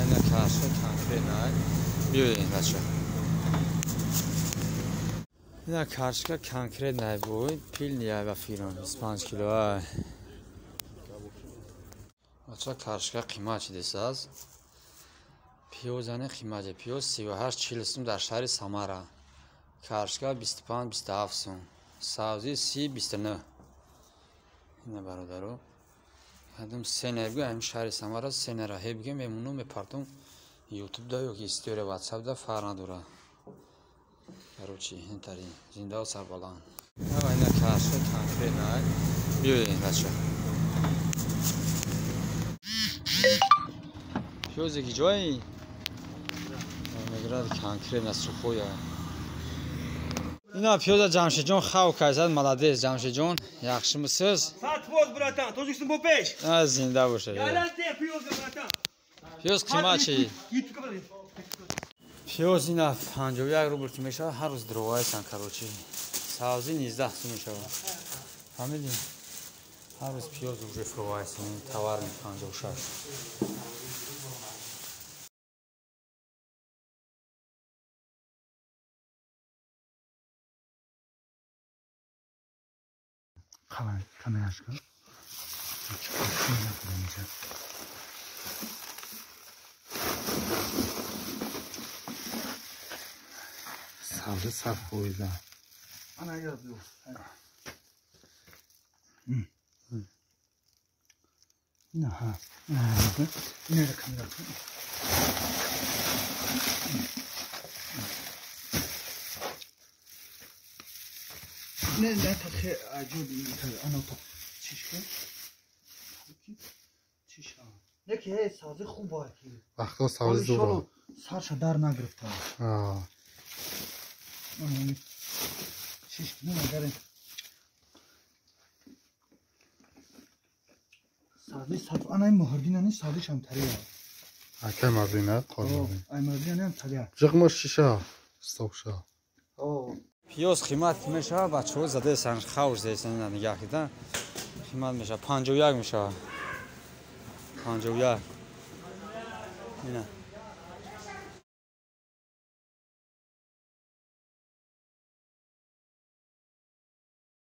Ина кашка конкретно. Биёед бача. Ина кашка конкретно буд. Пилния ва фирон 25 кило. Бача кашка қимат шудааст. Пиёзане қимат. Пиёз 38-40 сум дар шаҳри Самара. Кашка 25-27 сум. Сабзӣ 30-29. Ина бародаро. Адам сене бигӯ, ҳамин шаҳри Самара сенера ҳе бигӯ, мемонум мепартум YouTube да ёки история WhatsApp да фарқ надора. Короче, интари зинда сарбаланд. Ина кашка конкретно. Биёед бача. Пиёзе ки ҷои? Мегирад конкретно сухоя. Ина пиёза Ҷамшидҷон хав кайсад, молодец Ҷамшидҷон, яхшимисиз? Сад фоз, братан, Тоҷикистон бо пеш. А, зинда бошед. Пиёза, братан. Пиёз қимат чи? Пиёз ина 51 рубл ки мешавад, ҳар рӯз дровайсан, короче. Сабзӣ 19 сум мешавад. Фаҳмидӣ? Ҳар рӯз пиёз уже фровайсан, товар 56. Камераш кун. Сабзӣ 100%. Ана язу. Ина ҳа. Ина камера кун. Не, не, тахе аҷиб ана то чиш кун. Чиш. Неки ҳей сабзӣ хуб бояд ки. Вақто сабзӣ зур. Сарша дар нагирифта. Аа. Чиш кун, агар сабзӣ сабз ана ин муҳрдин ани сабзиш ҳам тария. Ака мардина қозон. Ай мардина ҳам тария. Ҷиғмо шиша, стокша. О. Пиёз қимат ки мешавад, бачаҳо задаесан, хавш задаесан, ина нигаҳ кида. Қимат мешавад, 51 мешавад. 51. Ина.